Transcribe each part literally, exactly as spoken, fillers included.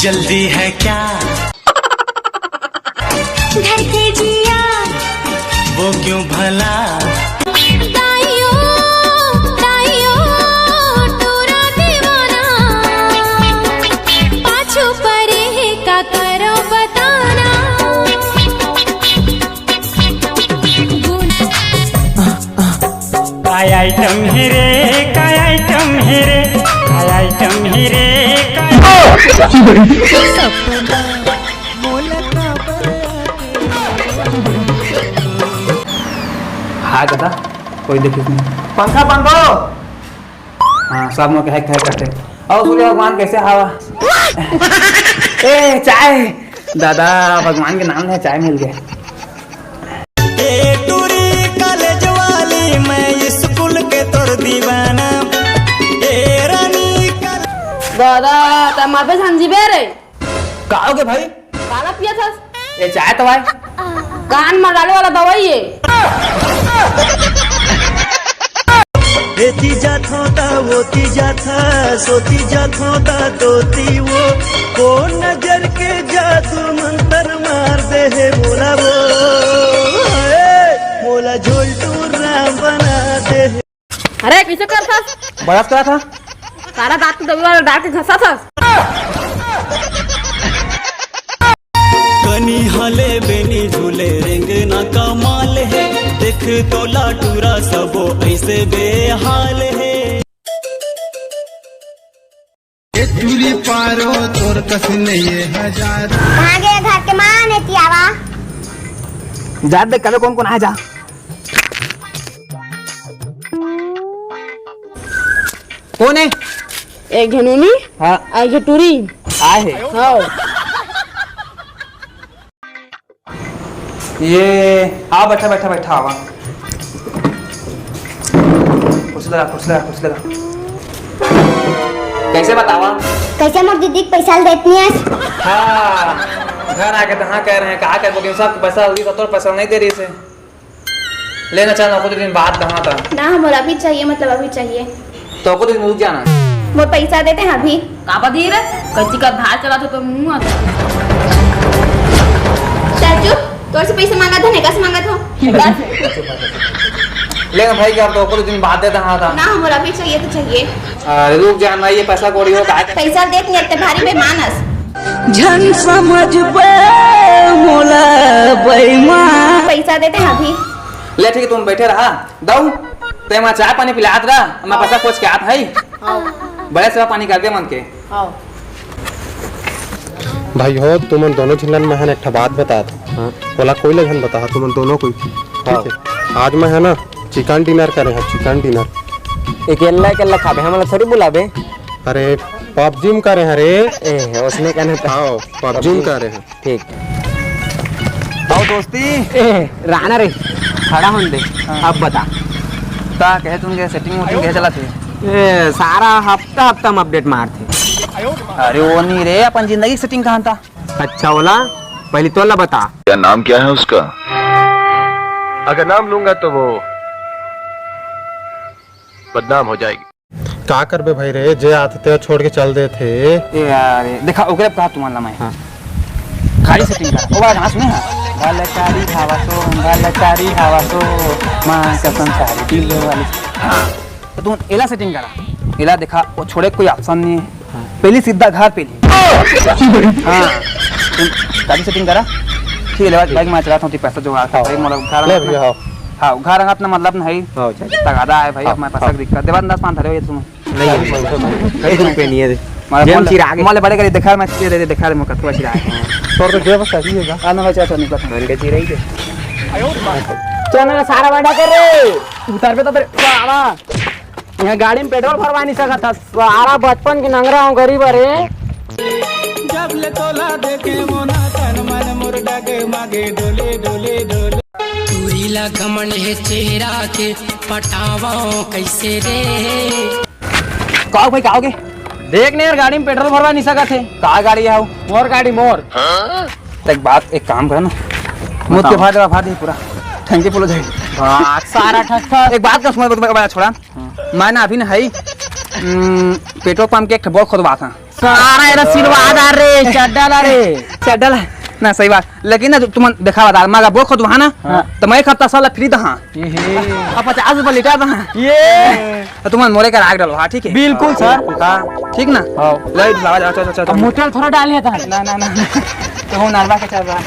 जल्दी है क्या? धड़के जिया। वो क्यों भला? ताइयो, ताइयो, टूरा दीवाना। पाछू परे हे का करो बताना। काय आइटम हे रे, काय आइटम हे रे, काय आइटम हे रे, काय हाँ दादा, कोई देखिस नहीं। पंखा बंद हो। हाँ, सब मोके हैक हैक करथे। अउ सूर्य भगवान कैसे हवा? ए, चाय। दादा, भगवान के नाम ले चाय मिल गया। ए टूरी कॉलेज वाली, मैं स्कूल के तोर दीवाना। ए रानी कॉलेज दादा, त मार पे समझिबे रे। का होगे भाई? काला पियत हस? ये चाय तो भाई। कान में डाले वाला दवाई है। एती जाथों ता, ओती जाथस, ओती जाथों ता, तोती वो। कोन नजर के जादू मंतर मार दे हे मोला वो। हे, मोला झोलटू राम बना दे हे। अरे, कैसे करथस? बरस करत हस। सारा दांत तो दबे वाला डाल के घसत हस। कनी हले बेनी झूले, रेंगना कमाल हे। देख तोला टूरा सबो ऐसे बेहाल हे। ए टूरी पारो तोर कस नइये हजार। कहाँ गे घर के माँ ने तियावा? जा दे, कबे कोन कोन आए जा। कोन हे? एक झन नोनी, हाँ। एक झन टूरी। आए हे। हाँ। ये, आ, बैठा, बैठा, बैठा, आवा। कुर्सी लगा, कुर्सी लगा, कुर्सी लगा। कैसे बतावा? कैसे मोर दीदी के पैसा ल देत नइ हस? हाँ, घर आके तहाँ कह रहे हैं, का करबो कि सब पैसा ल दी, तो तोर पैसा नहीं दे रही से। ले ना, चल ना, कुछ दिन बाद कहाँ था। ना, हमर अभी चाहिए, मतलब अभी चाहिए। तो कुछ दिन रुक जाना। मोर पैसा देते हैं अभी। का बदी रे? कच्ची का धार चला तो, तो मुंह आता। चल चुप, तोर से पैसा मांगा था, नहीं कस मांगा था? ले ना भाई, क्या तो कुछ दिन बाद देता, हाँ था। ना, हमर अभी चाहिए तो चाहिए। अरे रुक जाना, ये पैसा कौड़ी हो, का पैसा देख नहीं, इतने भारी बेईमान हस। झन समझबे मोला बेईमान। पैसा देते हैं अभी। ले ठीक है, तुम बैठे रहा। दऊ, ते मैं चाय पानी पिलात रहा, मैं पैसा खोज के आत है। हाँ। बड़े सेवा पानी करके मन के। हाँ। भाई हो, तुमन दोनों झिल्लन में हन एक ठा बात बतात। हाँ। ओला कोई ले झन बता, तुमन दोनों कोई। ठीक है। आज मैं है ना, चिकन डिनर करे हैं, चिकन डिनर। अकेल्ला, अकेल्ला खाबे, हमला थोड़ी बुलाबे। अरे, पबजी में करे हैं रे। ए, उसने कहना था। हाँ, पबजी में करे हैं। ठीक। आओ दोस्ती। ए, राना रे, खड़ा होन दे। हाँ। अब बता। का कहे तुम के सेटिंग वोटिंग कहे चला थे? ए, सारा हफ्ता हफ्ता में अपडेट मार थे। अरे वो नहीं रे, अपन जिंदगी सेटिंग कहाँ था? अच्छा ओला, पहले तोला बता। क्या नाम क्या है उसका? अगर नाम लूंगा तो वो बदनाम हो जाएगी। का करबे भाई रे, जे आथे ते छोड़ के चल देथे। ए यार, देखा, ओकरे कहा तुमन ला मैं। हाँ। गाड़ी सेटिंग करा। ओ वाला गाना सुने हा? भलकारी भावा सो, भलकारी भावा सो, माँ कसम सारी दिल वाली। हाँ। तो तुम एला सेटिंग करा। एला देखा, वो छोड़े कोई ऑप्शन नहीं है। हाँ। पहली सीधा घर पे ली। हाँ। तुम गाड़ी सेटिंग करा। ठीक है, ले बाइक में चलाता हूँ, पैसा जुगाड़ कर, हाँ। भाई, मोला घर ले भैया, हाँ। हाँ, घर रंगत ना मतलब नहीं। हाँ, अच्छा, अच्छा। तगादा है भाई, हाँ, अब मैं पैसा हाँ। की दिक्कत। देवा दस पाँच धरे हो ये तुम। नहीं, नहीं, नहीं, एक रुपये नहीं है। मारे जेब मोले, चिरा के। मोले बड़े करी देखा, मैं चिरा दे, देखा रे, मैं कथुआ चिरा है। तोर तो जेब सही है का? हाँ, ना, मैं चाचा नहीं पता। मन के चिरा ही दे। चल ना, सारा बैठा कर रे। उतार पे तो तेरे, साला। यहाँ गाड़ी में पेट्रोल भरवा नहीं सकत था। सारा बचपन के नंगरा हूँ, गरीब, अरे। जब ले तोला देखे मोना तन मन मोर डगे मगे डोले डोले डोले। टूरी ला घमंड हे चेहरा के, पटावो कैसे रे? का हो भाई, का होगे? देख ने यार, गाड़ी में पेट्रोल भरवा नहीं सकत हे। का गाड़ी है? मोर गाड़ी, मोर। तो एक बात, एक काम कर ना, मुझ के बताओ। फाड़ दे, फाड़ दे पूरा, टंकी फुल हो जाएगी। भाग सारा ठट्ठा। एक बात का सुन, बड़ा छोड़ा, हाँ। मैं ना अभी ना है, हम्म, पेट्रोल पंप के एक ठो बोर खोदवा था। सारा एला सिलवा दा रे, चड्डा ला रे। चड्डा ला। ना, सही बात। लेकिन ना, तुमन देखा बता, मैं बोल खुद वहाँ ना, हाँ। तो मैं एक हफ्ता साला फ्री दहा। अब पचास रुपया लीटर दहा। ये। तो तुमन मोरे का राग डालो, हाँ, ठीक है? बिल्कुल, सर। हाँ, ठीक ना? हाँ। ले, ढलावा जा, चल, चल, चल, अब चल। मोटर थोड़ा डाल लेता है। ना, ना, ना, ना। तो हूँ नरवा के चल रहा।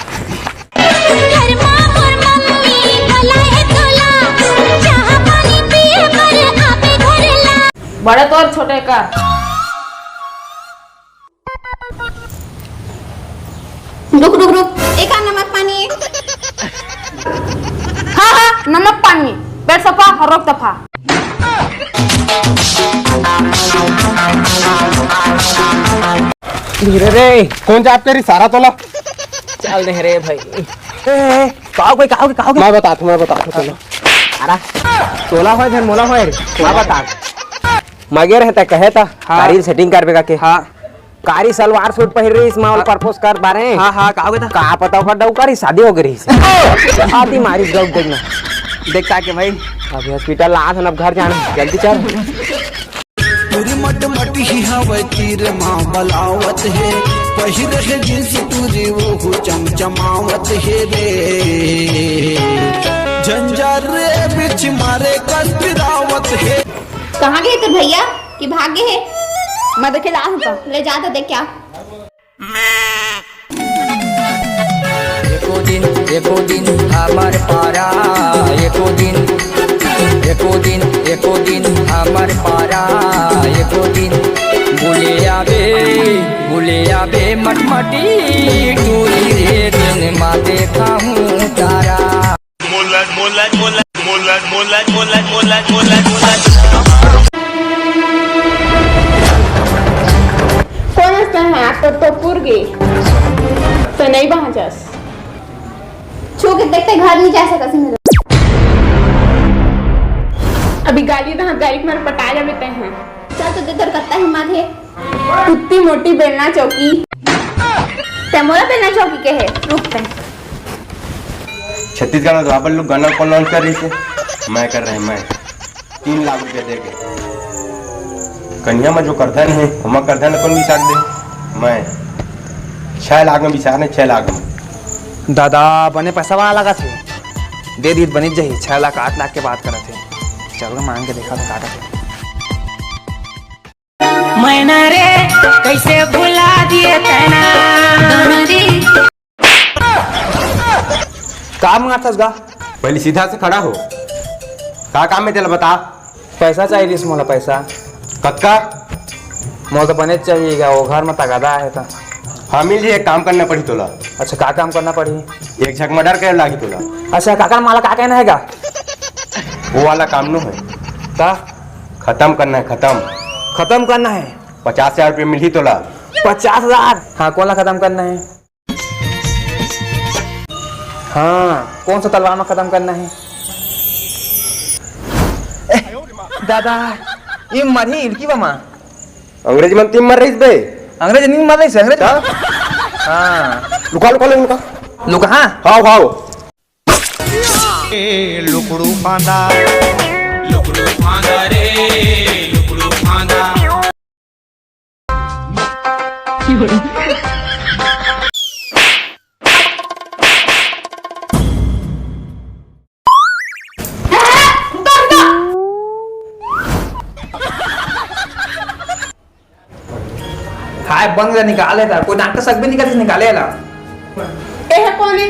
घर मा मोर मम्मी बलाए तोला, चाह पानी पिए बर आबे घर ला। बड़े तोर छोटे का। रुक, रुक, रुक। एका नमक पानी। हाँ, हाँ, नमक पानी। पेट सफा, रोग दफा। धीरे रे, कौन जाप करी सारा तोला? चल दे रे भाई। ए, ए, का हो गई, का हो गई, का हो गई? मैं बता, मैं बता, तोला। अरे, तोला होय, फिर मोला होय रे। मैं बता। मगर है त कहे त, हाँ। गाड़ी setting करबे का के? हाँ। कारी सलवार सूट पहिर रहिस, मैं ओला हाँ। Propose कर बारे। हाँ, हाँ, का हो गया था? का पता ओकर डउका रहिस, शादी हो गई रहिस। आती मारिस डउक देखना। देख का के भाई? अभी hospital ला आथन, अब घर जाना, जल्दी चल। टूरी मट मट ही हवय तीर मा बलावत हे, पहिर हे जींस टूरी वो चमचमावत हे रे। झंझर रे बिच मारे कस पिरावत हे। कहाँ गए तेरे भैया कि भाग गए है? मैं देखे ला हूँ तो। ले जा तो देख क्या। एको दिन, एको दिन हमर पारा, एको दिन, एको दिन, एको दिन हमर पारा, एको दिन बुले आबे, बुले आबे मटमटी टूरी रे दिन मा देखा हूँ तारा। कोन अस तैं हा? तो, तो पुर गे। तो नहीं बाँचस। छू के देखते घर नहीं जा सकत हे मेरे। अभी गाली तो गाली मार पटा जाबे तैं हा। चल तो दे तोर कत्ता हिम्मत हे। कुत्ती मोटी बेलना चौकी। तैं मोला बेलना चौकी के हे, रुक तैं। छत्तीसगढ़ में तो आप लोग गाना कौन launch कर रही थे? मैं कर रहे, मैं। तीन लाख रुपया दे के। कन्या में जो करधन है, हम करधन कौन बिसार दे? मैं। छह लाख में बिसार ने, छह लाख में। दादा, बने पैसा वाला लगा थे। दे दीत बनित जही, छह लाख, आठ लाख के बात करत हे। चल मांग के देखा तो का करत हे। मैना रे, कैसे भुला दिए तैना। का मांगथस गा? पहले सीधा से खड़ा हो। का काम है तेला बता। पैसा चाहिए रिस मोला, पैसा। कतका? मोला तो बने चाहिए गा, वो घर में तगादा है तो। हाँ, मिल जाही, एक काम करना पड़ी तोला। अच्छा, का काम करना पड़ी? एक झक murder करे लागी तोला। अच्छा, काकर माला का कहना है गा? वो वाला काम नो है। का? खत्म करना है, खत्म। खत्म करना है? पचास हजार रुपये मिलही तोला। पचास हजार? हाँ, कौन ला खत्म करना है? हाँ, कौन सा तलवार में खत्म करना है? ए, दादा, ये मरही इड़की बमा। अंग्रेज मन तीन मर रहीस बे। अंग्रेज नहीं मर रहीस, अंग्रेज। का? हाँ। लुका, लुका, लुका। लुका, हाँ? हाव, हाव। ए, लुकड़ू फांदा, लुकड़ू फांदा रे, लुकड़ू फांदा। हाय, बंद कर, निकाले था। कोई डॉक्टर सक भी निकल निकाले ला। ए है कौन है?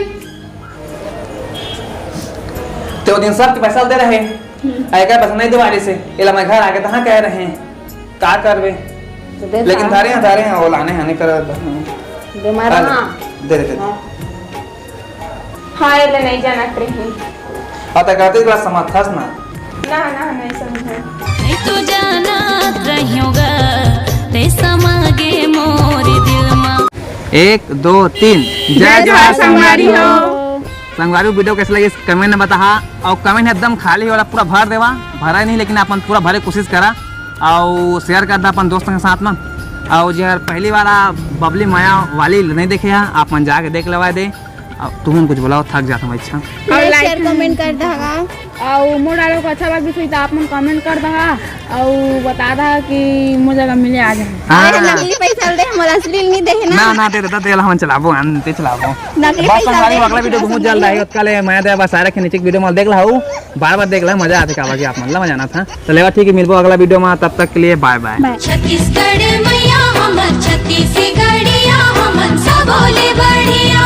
ते वो दिन सब के पैसा दे रहे। हम्म। आ, एकर पैसा नहीं देवा रहे से। एला मैं घर आके तहाँ कह रहे हैं। का करबे? तो दे लेकिन था। धारे हैं, धारे हैं, वो लाने हाने कर। बीमार हाँ, ना। दे दे, दे। हाँ। हाँ, ये ले नहीं जानत रही। हाँ, तो कहते बड़ा समझथस ना। ना, ना, नहीं समझे। नहीं तो जानत रहियो गा, ते समागे मोर दिल मा। एक, दो, तीन। जय जोहार संगवारी हो। संगवारी हो, video कैसे लगी comment में बताहा। और comment एकदम खाली वाला पूरा भर देवा, भरा नहीं, लेकिन अपन पूरा भरे कोशिश करा। और share कर दा अपन दोस्तों के साथ में। और जो यार पहली बार आप बबली माया वाली नहीं देखे हैं, आप मन जाके देख लेवा दे। अब तुम कुछ बोलाओ, थक जाता हूँ, अच्छा। और like, like, share, comment कर दहा। और मोर डालो को अच्छा बात भी सुई तो आप मन comment कर दहा। और बता दहा कि मोर जगह मिले आ जाए। हाँ। अरे नकली पैसा दे अश्लील नहीं देखे ना। ना, ना, दे देता, दे ला, हम चलाबो, हम ते चलाबो। ना, बस, संगवारी, अगला वीडियो बहुत जल्द आही, ओतका ले मया दया बस आ रखे नीचे वीडियो में देख ला, बार बार देख ला, मजा आथे, काबर कि आप मन ला मजा आना था। तो लेवा ठीक है, मिलबो अगला वीडियो में, तब तक के लिए bye bye। छत्तीसगढ़ मैया हमर, छत्तीसगढ़िया हमन सबो ले बढ़िया।